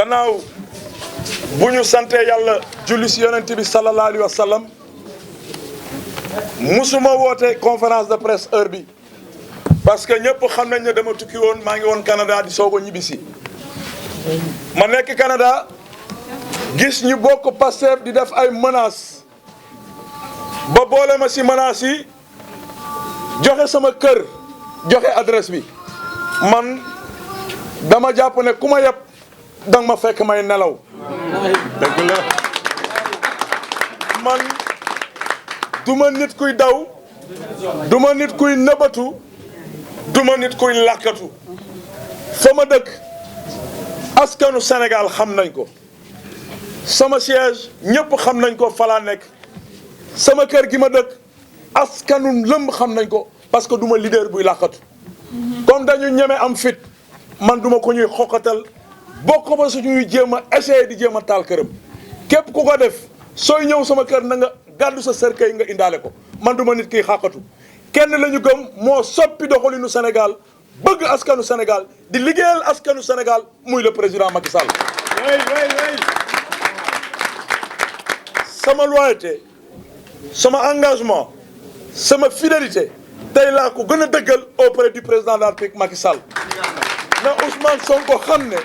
gannaaw bu ñu sante yàlla julli si yonent bi sallallahu alayhi wa sallam musuma woote conférence de presse heure bi parce que ñëpp xam nañ ne dama tukki woon maa ngi woon Canada di soog a ñibbisi ma nekk Canada gis ñu bokk Pastef di def ay menaces ba boole ma si menaces yi joxe sama kër joxe adresse bi man dama jàpp ne ku ma yeb danga ma fekk may nelaw dëgg la man duma nit kuy daw duma nit kuy nëbatu duma nit kuy làkkatu fa ma dëkk askanu Sénégal xam nañ ko sama siège ñëpp xam nañ ko fa laa nekk sama kër gi ma dëkk askanu lëmb xam nañ ko parce que duma leader buy làkkatu comme dañu ñeme am fit man duma ko ñuy xoqatal bokk ba suñuy jéem a essayer di jéem a taal këram képp ku ko def sooy ñëw sama kër na nga gàddu sa cercueil nga indaale ko man duma nit kiy xàqatu kenn la ñu gëm moo soppi doxalinu Sénégal bëgg askanu Sénégal di liggéeyal askanu Sénégal muy le président Macky Sall. sama loyauté sama engagement sama fidélité tey laa ko gën a dëggal auprès du président de la République Macky Sall na Ousmane Sonko xam ne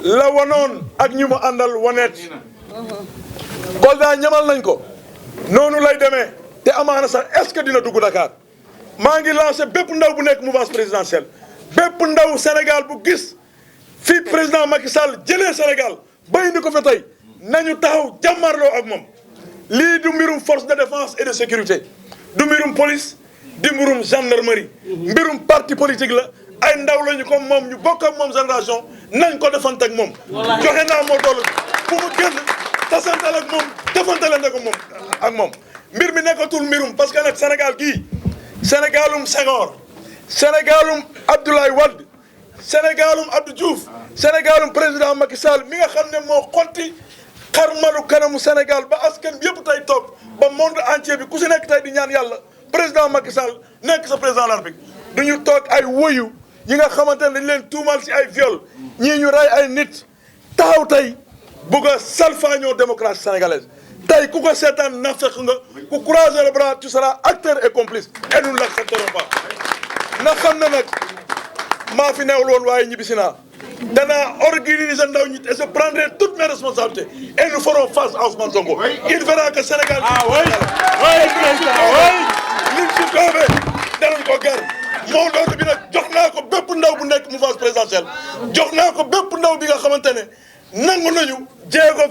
la wanoon ak ñu mu àndal waneet Kolda ñamal nañ ko noonu lay demee te amaana sax est-ce que dina dugg Dakar maa ngi lancé bépp ndaw bu nekk mouvance présidentielle bépp ndaw Sénégal bu gis fii président Macky Sall jëlee Sénégal ba indi ko fa tey nañu taxaw jàmmarloo ak moom lii du mbirum force de défense et de sécurité du mbirum police di mbirum gendarmerie mbirum parti politique la ay ndaw lañu comme moom ñu bokk ak moom génération nañ ko defante ak moom joxe naa moo doolu fu mu génn tasantal ak moom defantale ak moom mbir mi nekkatul mbirum parce que nag Sénégal gii Sénégalum Senghor Sénégalum Abdoulaye Wade Sénégalum Abdou Diouf Sénégalum président Macky Sall mi nga xam ne moo xotti xarmalu kanamu Sénégal ba askan bi yëpp tey toog ba monde entier bi ku si nekk tey di ñaan yàlla président Macky Sall nekk sa président de la République duñu toog ay woyu yi nga xamante ne dañ leen tuumal si ay viol ñii ñu rey ay nit taxaw tey bugg a salfaañoo démocratie sénégalaise tey ku ko seetaan nafeq nga ku croiser le bras tu seras acteur et complice et nous ne l'accepterons pas na xam ne nag maa fi neewul woon waaye ñibbisi naa danaa organiser ndaw ñi et je prendrai toutes mes responsabilités et nous ferons face à Ousmane Sonko il verra que Sénégal liñ si doobee danañ ko gar moo doon bi nag jox naa ko bépp ndaw bu nekk mouvance présidentielle jox naa ko bépp ndaw bi nga xamante ne nangu nañu jéego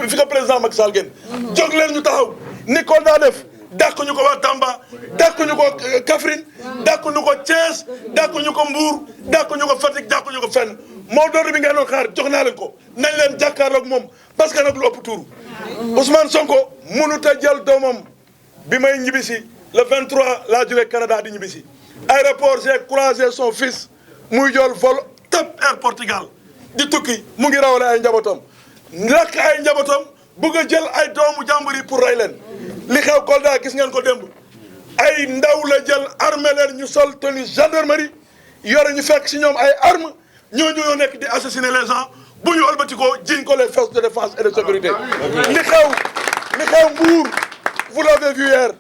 fi ko président Macky Sall génn jóg leen ñu taxaw ni ko daa def dàq ñu ko waa Tamba dàq ñu ko Kaffrine dàq ñu ko Thiès dàq ñu ko Mbour dàq ñu ko Fatick dàq ñu ko fenn moo doon bi ngeen doon xaar jox naa leen ko nañ leen jàkkaarloog moom parce que nag lu ëpp tuuru Ousmane Sonko mënut a jël doomam bi may ñibbisi le 23 laa jógee Canada di ñibbisi aéroport j'ai croisé son fils muy jël vol Top Air Portugal di tukki mu ngi rawale ay njabootam lakk ay njabootam bëgg a jël ay doomu jàmbur yi pour rey leen li xew Kolda gis ngeen ko démb ay ndaw la jël armé leen ñu sol tenue gendarmerie yore ñu fekk si ñoom ay armes ñooñu ñoo nekk di assassiner les gens bu ñu ëlbati ko jiñ ko les forces de défense et de sécurité li xew Mbour vous l'avez vu hier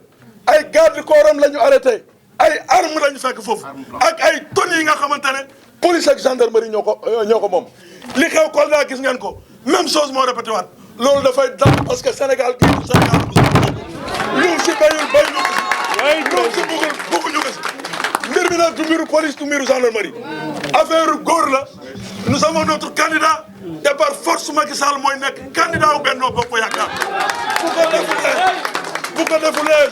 ay garde corps am la ñu arrêté ay armes la ñu fekk foofu ak ay tonnes yi nga xamante ne police ak gendarmerie ñoo ko moom li xew Kolda gis ngeen ko même chose moo répété waat loolu dafay dal parce que Sénégal gii du Sénégal ñu si bayul bay ñu si bëgguñu ko si mbir mi nag du mbiru police du mbiru gendarmerie affaire góor la nous avons notre candidat te par force Macky Sall mooy nekk candidat wu Benno Bokk Yaakaar bu ko defulee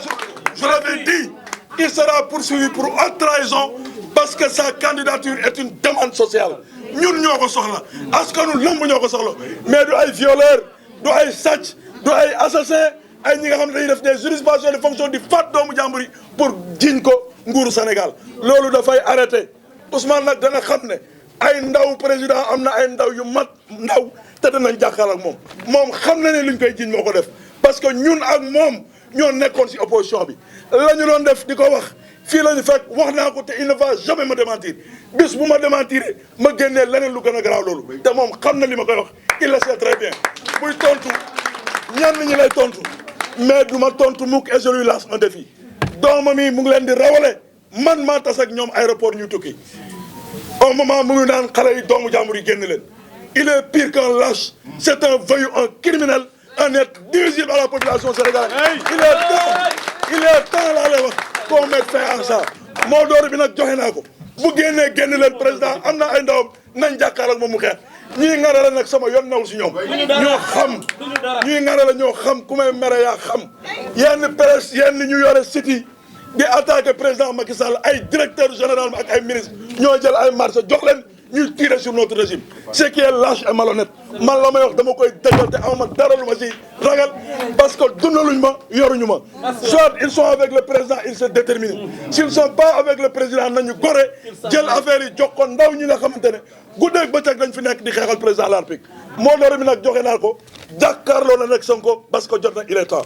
je l'avais dit il sera poursuivi pour haute trahison parce que sa candidature est une demande sociale ñun ñoo ko soxla askanu lëmb ñoo ko soxla mais du ay violeur du ay sàcc du ay assassin ay ñi nga xam ne dañuy def des usurpations de fonction di faat doomu jàmbur yi pour jiñ ko nguuru Sénégal loolu dafay arrêté Ousmane nag dana xam ne ay ndaw président am na ay ndaw yu mat ndaw te danañ jàkkaarloo ak moom xam na ne luñ koy jiñ moo ko def parce que ñun ak moom ñoo nekkoon ci opposition bi la ñu doon def di ko wax fii la ñu fekk wax naa ko te il ne va jamais me démentir bis bu ma démentir ma génnee leneen lu gën a garaaw loolu te moom xam na li ma koy wax il le sait très bien buy tontu ñenn ñi lay tontu mais du ma tontu mukk et je lui lance un défi doomam yi mu ngi leen di rawale man maa tas ak ñoom aéroport ñu tukki au moment mu ngi naan xale yi doomu jàmbur yi génn leen il est pire qu'un lâche c'est un voyou un criminel un être nuisible à la population sénégalaise il est temps laa lay wax qu'on mette fin à ça moo door bi nag joxe naa ko bu génnee génn leen président am na ay ndawam nañ jàkkaar ak moom mu xeex ñii ŋarale nag sama yoon newul si ñoom ñoo xam ñii ŋarale ñoo xam ku may mere yaa xam yenn presse yenn ñu yore site yi di attaqué président Macky Sall ay directeur général ak ay ministre ñoo jël ay marché jox leen ñuy tirer sur notre régime ce qui est lâche et malhonnête man la may wax dama koy dëggal te awma dara lu ma si ragal parce que dundaluñ ma yoruñu ma soit ils sont avec le président ils se déterminent s'ils sont pas avec le président nañu gore jël affaire yi jox ko ndaw ñi nga xamante ne guddeeg bëccëg dañ fi nekk di xeexal président de la République moo doore bi nag joxe naa ko jàkkaarloo na nag Sonko parce que jot na il est temps